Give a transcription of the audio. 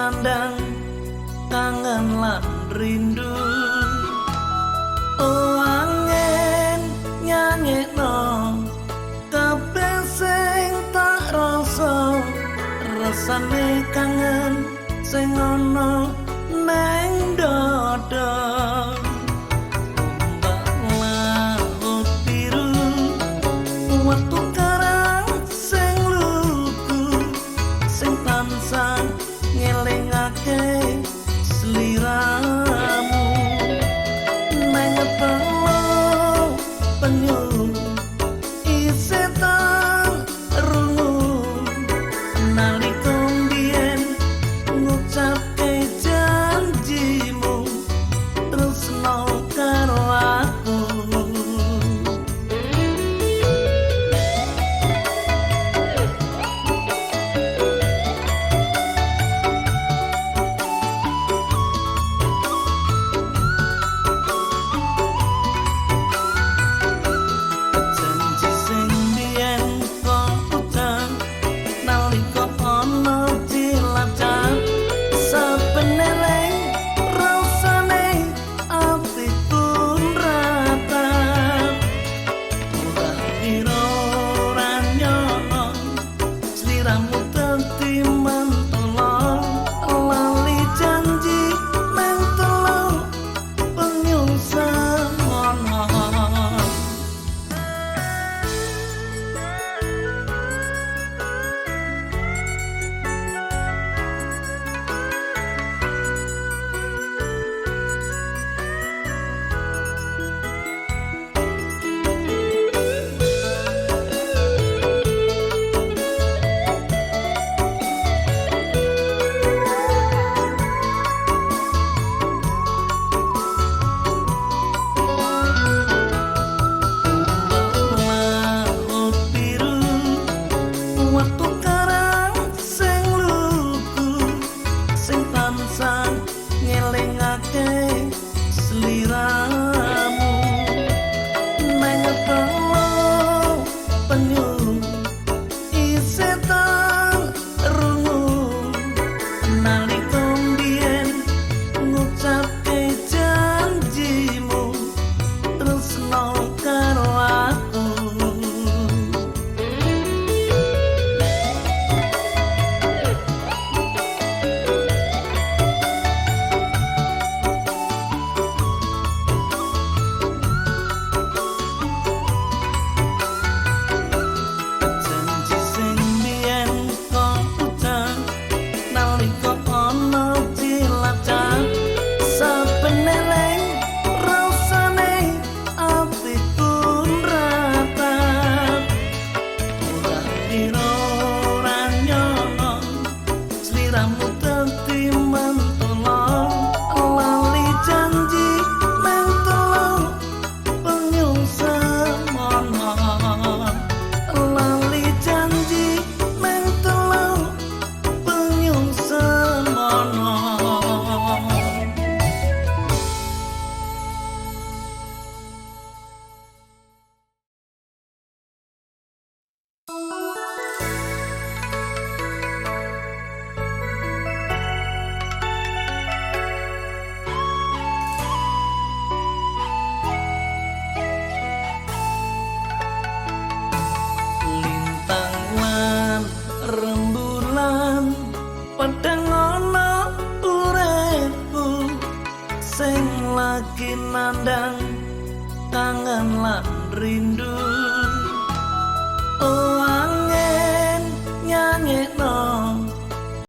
nandang kangen lan rindu. Oh angin nyanyekno kabeh sing tak rasa, rasane kangen sing ana nang dada. Ombak laut biru watu karang sing lugu sing tansah ngelingake sliramu. Nang telo penyu isih tak rungu nalika mbiyen ngucapke janjimu tresno karo aku. Janji sing biyen kok ucap nalika ana Cilacap, saben eling rasane atiku nratap. Ora kira ora nyono sliramu dadi mentolo, lali janji nang telo penyu semono. Laut biru watu karang sing lugu sing tansah ngelingake sliramu. Nang telo penyu isih tak rungu nalika mbiyen ngucapke janjimu tresno karo aku. Janji sing biyen kok ucap nalika ana Cilacap, saben eling rasane atiku nratap. Ora kira ora nyono sliramu dadi mentolo, lali janji nang telo penyu semono. Lali janji nang telo penyu semono. Lintang lan rembulan padhang ana uripku sing lagi nandang kangen lan rindu. Oh angin nyanyekno